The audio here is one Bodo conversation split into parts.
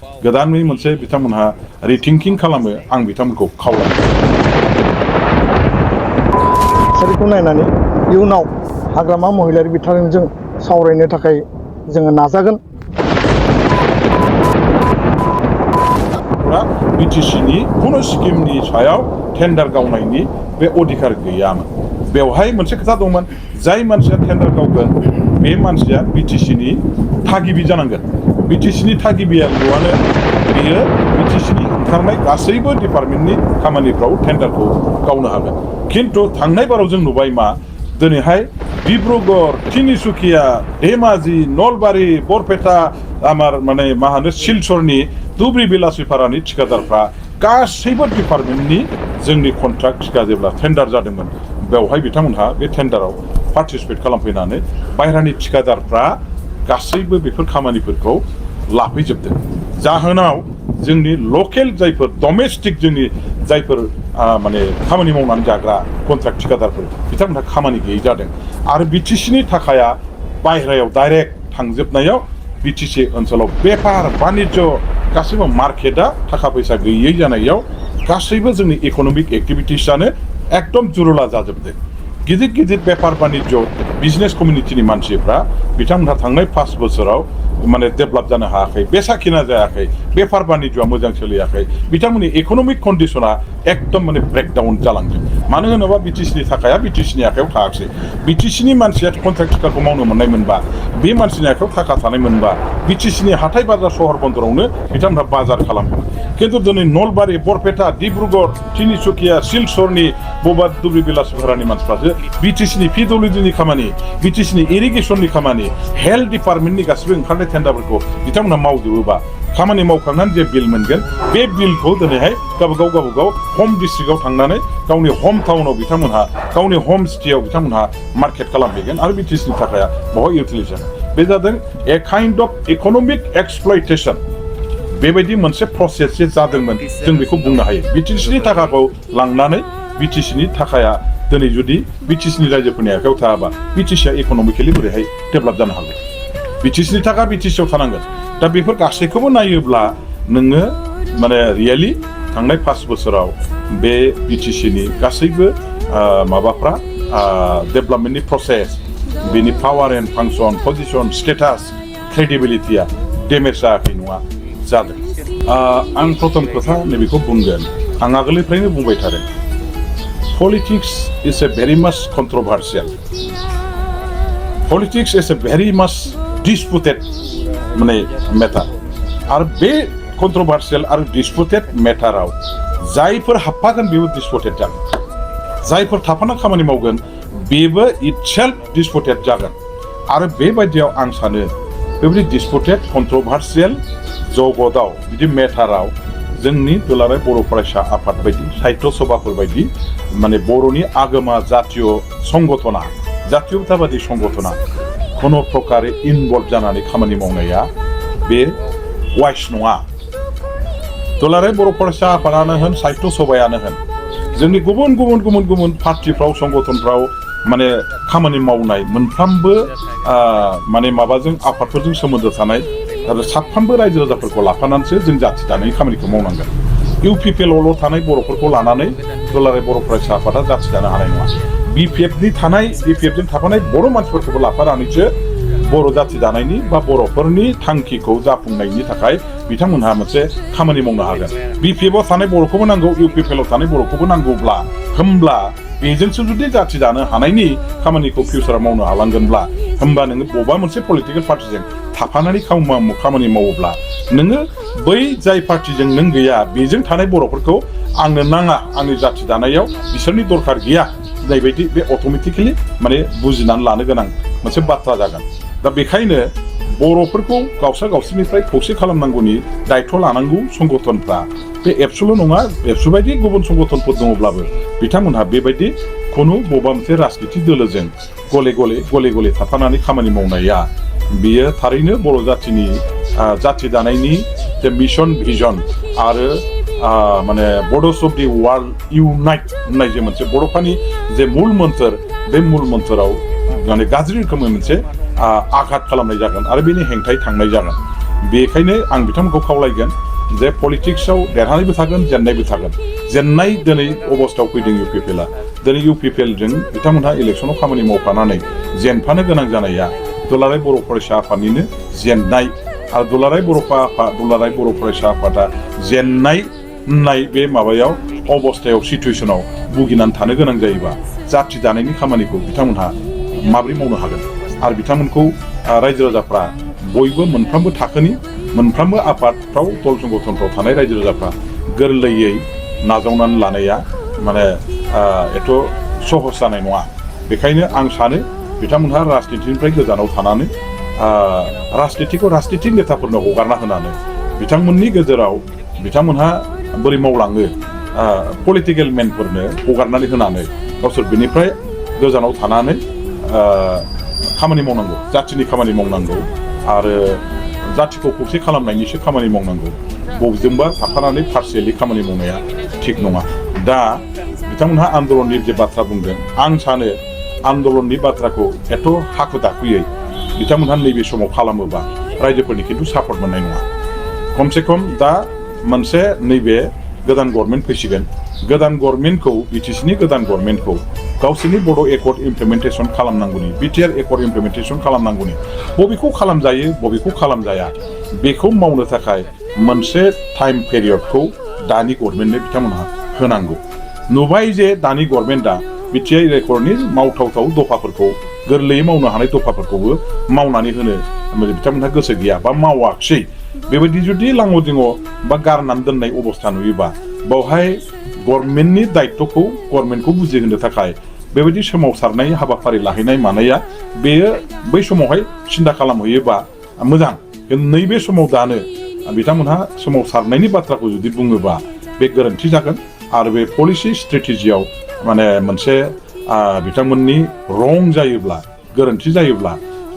गोदानै मोनसे बिथांमोनहा रिथिंकिं खालामो आं बिथांमोनखौ खावलायो थासारिखौ नायनानै इयुनाव हाग्रामा महिलारि बिथांजों सावरायनो थाखाय जोङो नाजागोन बिटिसिनि कुनु स्किमनि सायाव टेन्डार गावनायनि बे अधिकार गैयामोन बेवहाय मोनसे खोथा दंमोन जाय मानसिया टेन्डार गावगोन बे मानसिया बिटिसिनि थागिबि जानांगोन बिटिसिनि थागिबियाल'आनो बियो बिटिसिनि ओंखारनाय गासैबो डिपार्टमेन्टनि खामानिफ्राव टेन्डारखौ गावनो हागोन खिन्थु थांनाय बाराव जों नुबाय मा दिनैहाय डिब्रुगड़ तिनिसुकिया धेमाजि नलबारि बरपेटा आमार माने मा होनो सिलचरनि धुब्रि बेलासिपारानि ठिकादारफ्रा गासैबो डिपार्टमेन्टनि जोंनि कन्ट्राक्ट थिका जेब्ला टेन्डार जादोंमोन बेवहाय बिथांमोनहा बे टेन्डाराव पार्टिसिपेट खालामफैनानै बायह्रानि ठिकादारफ्रा गासैबो बेफोर खामानिफोरखौ लाफैजोबदों जाहोनाव जोंनि लकेल जायफोर डमेस्टिक जोंनि जायफोर माने खामानि मावनानै जाग्रा कन्ट्राक्ट ठिकादारफोर बिथांमोनहा खामानि गैयै जादों आरो बिटिसिनि थाखाया बायह्रायाव डाइरेक्ट थांजोबनायाव बिटिसि ओनसोलाव बेफार बानिज्य गासैबो मार्केटआ थाखा फैसा गैयै जानायाव गासैबो जोंनि इक'नमिक एक्टिभिटिसआनो एकदम जुरुला जाजोबदों गिदिर गिदिर बेफार बानिज्य बिजनेस कमिउनिटिनि मानसिफ्रा बिथांमोनहा थांनाय 5 बोसोराव माने डेभेलप जानो हायाखै बेसाखिना जायाखै बेफार बानिज्यआ मोजां सोलियाखै बिथांमोननि इक'नमिक कन्डिशना एकदम माने ब्रेकडाउन जालांदों मानो होनोबा बिटिसिनि थाखाया बिटिसिनि आखायाव थायाखै बिटिसिनि मानसिया कन्ट्राक्ट टिकाखौ मावनो मोननाय मोनबा बे मानसिनि आखायाव थाखा थानाय मोनबा बिटिसिनि हाथाय बाजार सहर बन्दरावनो बिथांमोनहा बाजार खालामगोन खिन्थु दिनै नलबारि बरपेटा डिब्रुगड़ तिनिसुकिया सिलचरनि बबा धुब्रि बेलासिपारानि मानसिफ्रासो बिटिसिनि पिडब्लिउडिनि खामानि बिटिसिनि इरिगेसननि खामानि हेल्थ डिपार्टमेन्टनि गासिबो ओंखारनाय टेन्डारफोरखौ बिथांमोनहा मावजोबोबा खामानि मावखांनानै जे बिल मोनगोन बे बिलखौ दिनैहाय गावबागाव हम डिस्ट्रिक्टआव थांनानै गावनि हम टाउनाव बिथांमोनहा गावनि हम सिटियाव बिथांमोनहा मार्केट खालामहैगोन आरो बिटिसिनि थाखाय बहुत इउटिलाइज जागोन बे जादों ए काइन्ड अफ इक'नमिक एक्सप्लयटेसन बेबायदि मोनसे प्रसेस जे जादोंमोन जों बेखौ बुंनो हायो बिटिसिनि थाखाखौ लांनानै बिटिसिनि थाखाया दिनै जुदि बिटिसिनि रायजोफोरनि आखायाव थायाबा बिटिसिया इक'नमिकेलि बोरैहाय डेभेलप जानो हागोन बिटिसिनि थाखा बिटिसियाव थानांगोन दा बेफोर गासैखौबो नायोब्ला नोङो माने रियेलि थांनाय 5 बोसोराव बे बिटिसिनि गासैबो माबाफ्रा डेभेलपमेन्टनि प्रसेस बेनि power and function position status क्रेडिबिलिटिया डेमेज जायाखै नङा जादों आं प्रथम खोथा नैबेखौ बुंगोन आं आगोलनिफ्रायनो बुंबाय थादों पलिटिक्स इज ए भेरि माच कन्ट्रभार्सियेल पलिटिक्स इज ए भेरि माच डिसपुटेड माने मेटार आरो बे कन्ट्रभार्सियेल आरो डिसपुटेड मेटाराव जायफोर हाबफागोन बेबो डिसपुटेड जागोन जायफोर थाफाना खामानि मावगोन बेबो इटसेल्फ डिसपुटेड जागोन आरो बेबायदियाव आं सानो बेबायदि डिसपुटेड कन्ट्रभार्सियेल जगतआव बिदि मेटाराव जोंनि दुलाराय बर' फरायसा आफाद बायदि साहित्य सभाफोर बायदि माने बर'नि आगोमा जातीय संगठना जातीयताबादि संगठना खुनु प्रकारे इनभल्भ जानानै खामानि मावनाया बे वाइस नङा दुलाराय बर' फरायसा आफादानो होन साहित्य सभायानो होन जोंनि गुबुन पार्टिफ्राव संगठनफ्राव माने खामानि मावनाय मोनफ्रोमबो माने माबाजों आफादफोरजों सोमोन्दो थानाय आरो साफ्रोमबो रायजो राजाफोरखौ लाफानानैसो जों जाथि दानायनि खामानिखौ मावनांगोन इउपिपिएलआवल' थानाय बर'फोरखौ लानानै दुलाराय बर' फरायसा आफादा जाथि दानो हानाय नङा बिपिएफजों थाफानाय बर' मानसिफोरखौबो लाफानानैसो बर' जाथि दानायनि बा बर'फोरनि थांखिखौ जाफुंनायनि थाखाय बिथांमोनहा मोनसे खामानि मावनो हागोन बिपिएफआव थानाय बर'खौबो नांगौ इउपिपिएलआव थानाय बर'खौबो नांगौब्ला होमब्ला बेजोंसो जुदि जाथि दानो हानायनि खामानिखौ फिउचाराव मावनो हालांगोनब्ला होमबा नोङो बबेबा मोनसे पलिटिकेल पार्टिजों थाफानानै खामानि मावोब्ला नोङो बै जाय पार्टिजों नों गैया बेजों थानाय बर'फोरखौ आंनो नाङा आंनि जाथि दानायाव बिसोरनि दरखार गैया जायबायदि बे अट'मेटिकेलि माने बुजिनानै लानो गोनां मोनसे बाथ्रा जागोन दा बेखायनो बर'फोरखौ गावसोरनिफ्राय खौसे खालामनांगौनि दायथ' लानांगौ संगठनफ्रा बे एबसुल' नङा एबसु बायदि गुबुन संगठनफोर दङब्लाबो बिथांमोनहा बेबायदि खुनु बबेबा मोनसे राजनिति दोलोजों गले गले थाफानानै खामानि मावनाया बियो थारैनो बर' जाथिनि जाथि दानायनि जे मिशन भिजन आरो माने बड'स अफ दि वर्ल्ड इउनाइट होननाय जे मोनसे बड'फानि जे मुल मोन्थोर बे मुल मोन्थोराव माने गाज्रि रोखोमै मोनसे आघात खालामनाय जागोन आरो बेनि हेंथायै थांनाय जागोन बेखायनो आं बिथांमोनखौ खावलायगोन जे पलिटिक्सआव देरहानायबो थागोन जेननायबो थागोन जेननाय दिनै अबस्थायाव फैदों UPPLआ दिनै UPPLजों बिथांमोनहा इलेक्सनाव खामानि मावफानानै जेनफानो गोनां जानाया दुलाराय बर' फरायसा आफादनिनो जेननाय आरो दुलाराय बर' फरायसा आफादा जेननाय होननाय बे माबायाव अबस्थायाव सिटुवेसनाव भुगिनानै थानो गोनां जायोबा जाथि दानायनि खामानिखौ बिथांमोनहा माबोरै मावनो हागोन आरो बिथांमोनखौ रायजो राजाफ्रा बयबो मोनफ्रोमबो थाखोनि मोनफ्रोमबो आफादफ्राव दल संगठनफ्राव थानाय रायजो राजाफ्रा गोरलैयै नाजावनानै लानाया माने एथ' सहस जानाय नङा बेखायनो आं सानो बिथांमोनहा राजनितिनिफ्राय गोजानाव थानानै राजनितिखौ राजनिति नेताफोरनो हगारना होनानै बिथांमोननि गेजेराव बिथांमोनहा बोरै मावलाङो पलिटिकेल मेनफोरनो हगारनानै होनानै गावसोर बेनिफ्राय गोजानाव थानानै खामानि मावनांगौ जाथिनि खामानि मावनांगौ आरो जाथिखौ खौसे खालामनायनिसो खामानि मावनांगौ बबेजोंबा थाफानानै पार्सियेलि खामानि मावनाया थिग नङा दा बिथांमोनहा आन्दलननि जे बाथ्रा बुंदों आं सानो आन्दलननि बाथ्राखौ एथ' हाखु दाखुयै बिथांमोनहा नैबे समाव खालामोबा रायजोफोरनि खिन्थु सापर्ट मोननाय नङा खमसे खम दा मोनसे नैबे गोदान गभर्नमेन्ट फैसिगोन गोदान गभर्नमेन्टखौ BTCनि गोदान गभर्नमेन्टखौ गावसोरनि बड' एकर्ड इमप्लिमेन्टेसन खालामनांगौनि BTR एकर्ड इमप्लिमेन्टेसन खालामनांगौनि बबेखौ खालामजायो बबेखौ खालामजाया बेखौ मावनो थाखाय मोनसे टाइम पेरियडखौ दानि गभर्नमेन्टनो बिथांमोनहा होनांगौ नुबाय जे दानि गभर्नमेन्टआ BTR एकर्डनि मावथावथाव दफाफोरखौ गोरलैयै मावनो हानाय दफाफोरखौबो मावनानै होनो बिथांमोनहा गोसो गैया बा मावाखिसै बेबायदि जुदि लाङो दिङो बा गारनानै दोननाय अबस्था नुयोबा बावहाय गभर्नमेन्टनि दायित्वखौ गभर्नमेन्टखौ बुजिहोनो थाखाय बेबायदि सोमावसारनाय हाबाफारि लाहैनाय मानाया बेयो बै समावहाय सिन्था खालामहैयोबा मोजां नैबे समाव दानो बिथांमोनहा सोमावसारनायनि बाथ्राखौ जुदि बुङोबा बे गोरोन्थि जागोन आरो बे पलिसि स्ट्रेटेजियाव माने मोनसे बिथांमोननि रं जायोब्ला गोरोन्थि जायोब्ला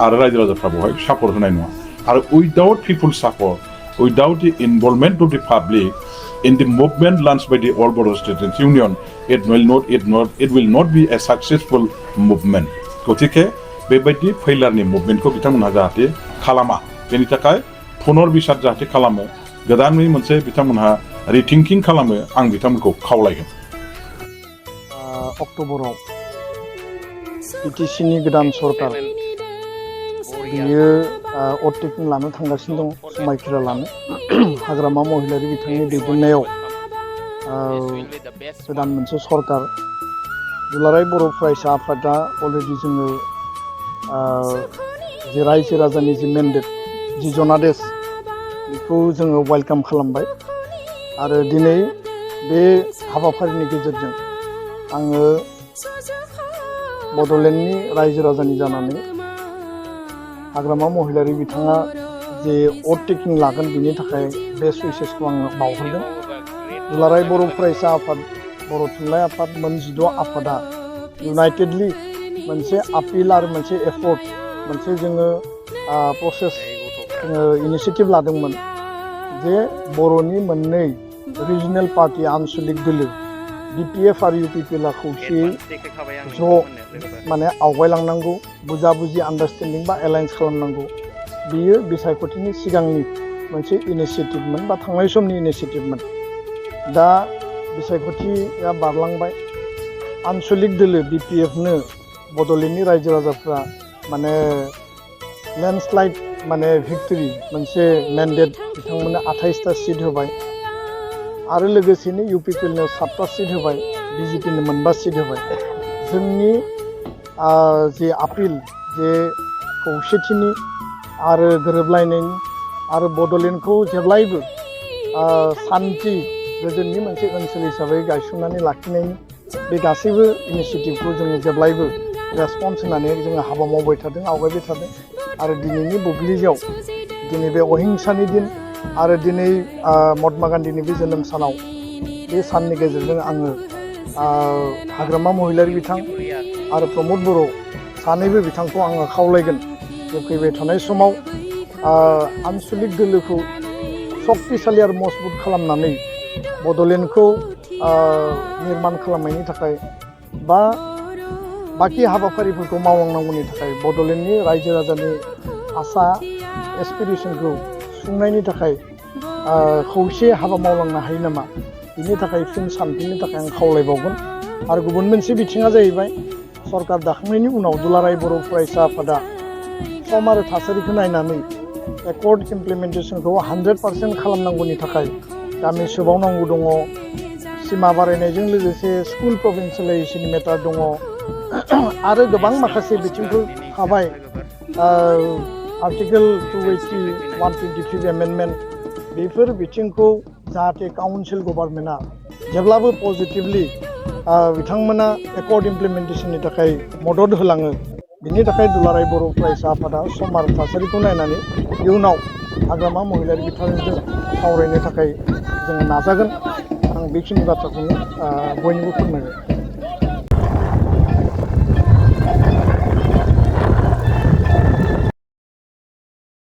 आरो रायजो राजाफ्रा बेवहाय सापर्ट होनाय नङा आरो without people support without the involvement of the public in the movement launched by the All Bodo Students Union, it will not be a successful movement. गतिके बेबायदि फैलारनि मुभमेन्टखौ बिथांमोनहा जाहाथे खालामा बेनि थाखाय पुनर बिसार जाहाथे खालामो गोदानै मोनसे बिथांमोनहा रिथिंकिं खालामो आं बिथांमोनखौ खावलायगोन अक्ट'बराव BTCनि गोदान सरकार बियो अटेकिं लानो थांगासिनो दं समायखिरा लानो हाग्रामा महिलारि बिथांनि दैदेननायाव गोदान मोनसे सरकार दुलाराय बर' फरायसा आफादा अलरेडि जोङो जे रायजो राजानि जि मेन्डेट जि जनादेश बेखौ जोङो वेलकाम खालामबाय आरो दिनै बे हाबाफारिनि गेजेरजों आङो बड'लेण्डनि रायजो राजानि जानानै हाग्रामा महिलारि बिथाङा जे अटेकिं लागोन बिनि थाखाय बे सुइसेसखौ आङो बावहरदों दुलाराय बर' फरायसा आफाद बर' थुनलाइ आफाद मोन 16 आफादा इउनाइटेडलि मोनसे आपिल आरो मोनसे एफर्ट मोनसे जोङो प्रसेस जोङो इनिसियेटिभ लादोंमोन जे बर'नि मोननै रिजनेल पार्टि आनसलिक दोलो BPF आरो UPPLआ खौसेयै ज' माने आवगायलांनांगौ बुजा-बुजि आन्डारस्टेन्डिं बा एलायन्स खालामनांगौ बियो बिसायख'थिनि सिगांनि मोनसे इनिसियेटिभमोन बा थांनाय समनि इनिसियेटिभमोन दा बिसायख'थिया बारलांबाय आनसलिक दोलो BPFनो बड'लेण्डनि रायजो राजाफ्रा माने लेन्डस्लाइड माने भिक्टरि मोनसे मेन्डेट बिथांमोननो 28टा सिट होबाय आरो लोगोसेनो UPPLनो 7टा सिट होबाय BJPनो 9 सिट होबाय जोंनि जे आपिल जे खौसेथिनि आरो गोरोबलायनायनि आरो बड'लेण्डखौ जेब्लायबो सान्थि गोजोननि मोनसे ओनसोल हिसाबै गायसननानै लाखिनायनि बे गासैबो इनिसियेटिभखौ जोङो जेब्लायबो रेसपन्स होनानै जोङो हाबा मावबाय थादों आवगायबाय थादों आरो दिनैनि बुब्लियाव दिनै बे अहिंसानि दिन आरो दिनै महात्मा गान्धीनि बे जोनोम सानाव बे साननि गेजेरजों आङो हाग्रामा महिलारि बिथां आरो प्रमद बर' सानैबो बिथांखौ आङो खावलायगोन जे फैबाय थानाय समाव आनसलिक दोलोखौ सक्तिशालि आरो मजबुत खालामनानै बड'लेण्डखौ निर्माण खालामनायनि थाखाय बा बाखि हाबाफारिफोरखौ मावलांनांगौनि थाखाय बड'लेण्डनि रायजो राजानि आसा एसपिरेसनखौ सुफुंनायनि थाखाय खौसे हाबा मावलांनो हायो नामा बिनि थाखाय फिन सानफिननो थाखाय आं खावलायबावगोन। आरो गुबुन मोनसे बिथिङा जाहैबाय सरकार दाखांनायनि उनाव दुलाराय बर' फरायसा आफादा सम आरो थासारिखौ नायनानै एकर्ड इमप्लिमेन्टेसनखौ 100% खालामनांगौनि थाखाय गामि सोबावनांगौ दङ, सिमा बारायनायजों लोगोसे स्कुल प्रभिन्सियेलाइजेसन मेटार दङ आरो गोबां माखासे बिथिंफोर थाबाय। आर्टिकेल 280, 123 एमेन्डमेन्ट बेफोर बिथिंखौ जाहाथे काउन्सिल गभर्नमेन्टआ जेब्लाबो पजिटिभलि बिथांमोना एकर्ड इमप्लिमेन्टेसननि थाखाय मदद होलाङो। बिनि थाखाय दुलाराय बर' फरायसा आफादा सम आरो थासारिखौ नायनानै इयुनाव हाग्रामा महिलारि बिफानजों सावरायनो थाखाय जोङो नाजागोन। आं बेखिनि बाथ्राखौनो बयनोबो फोरमायबाय।